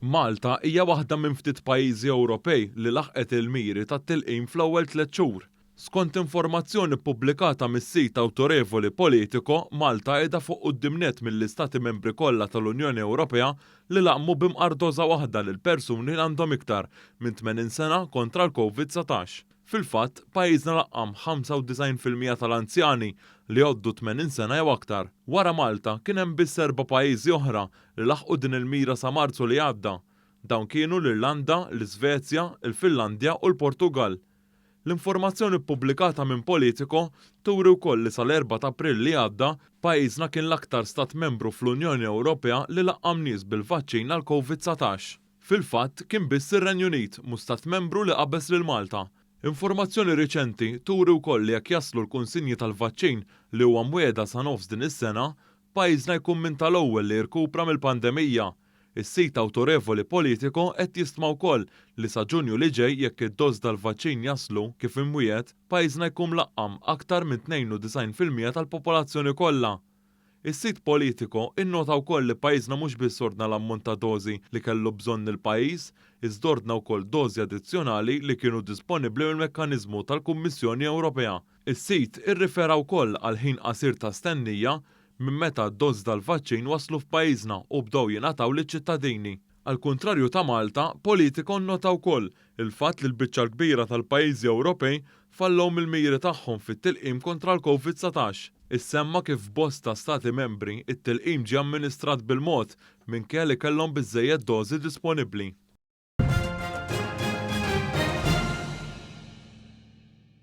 Malta hija waħda minn ftit pajjiżi Ewropej li laħqet il-miri tat-tilqim fl-ewwel tlett xhur. Skont informazzjoni ppubblikata mis-sit awtorevoli Politico, Malta qiegħda fuq quddiem nett mill-istati membri kollha tal-Unjoni Ewropea li laqqmu b'imqar doża waħda lil persuni li għandhom iktar minn 80 sena kontra l-Covid 19. Fil-fatt, pajjiżna laqqam 95% tal-anzjani li jgħoddu 80 sena jew aktar. Wara Malta, kien hemm biss erba' pajjiżi oħra li laħqu din il-mira sa Marzu li għadda. Dawn kienu l-Irlanda, l-Iżvezja, il-Finlandja u l-Portugall. L-informazzjoni ppubblikata minn Politico turi wkoll li sal-Erbgħa t'April li għadda, pajjiżna kien l-aktar stat membru fl-Unjoni Ewropea li laqqam nies bil-vaċċin għall-Covid 19. Fil-fatt, kien biss ir-Renju Unit mhux stat membru li qabeż lil Malta. Informazzjoni riċenti turi wkoll li jekk jaslu l-kunsinji tal-vaċċin li huwa mwiegħda sa nofs din is-sena, pajjiżna jkun minn tal-ewwel li jirkupra mill-pandemija. Is-sit awtorevoli Politico qed jistma wkoll li sa Ġunju li ġej jekk id-dożi tal-vaċċin jaslu kif imwiegħed, pajjiżna jkun mlaqqam aktar minn 92% tal-popolazzjoni kollha. Is-sit Politico innota wkoll li pajjiżna mhux biss ordna l-ammont ta' dożi li kellu bżonn il-pajjiż, iżda ordna wkoll dożi addizzjonali li kienu disponibbli mill-mekkaniżmu tal-Kummissjoni Ewropea. Is-sit irrifera wkoll għall-ħin qasir ta' stennija minn meta d-dożi tal-vaċċin waslu f'pajjiżna u bdew jingħataw liċ-ċittadini. Għall-kuntrarju ta' Malta, Politico nnota wkoll il-fatt li l-biċċa l-kbira tal-pajjiżi Ewropej fallew mill-miri tagħhom fit-tilqim kontra l-Covid 19. Issemma kif f'bosta stati membri t-tilqim ġie amministrat bil-mod minkejja li kellhom biżżejjed dożi disponibbli.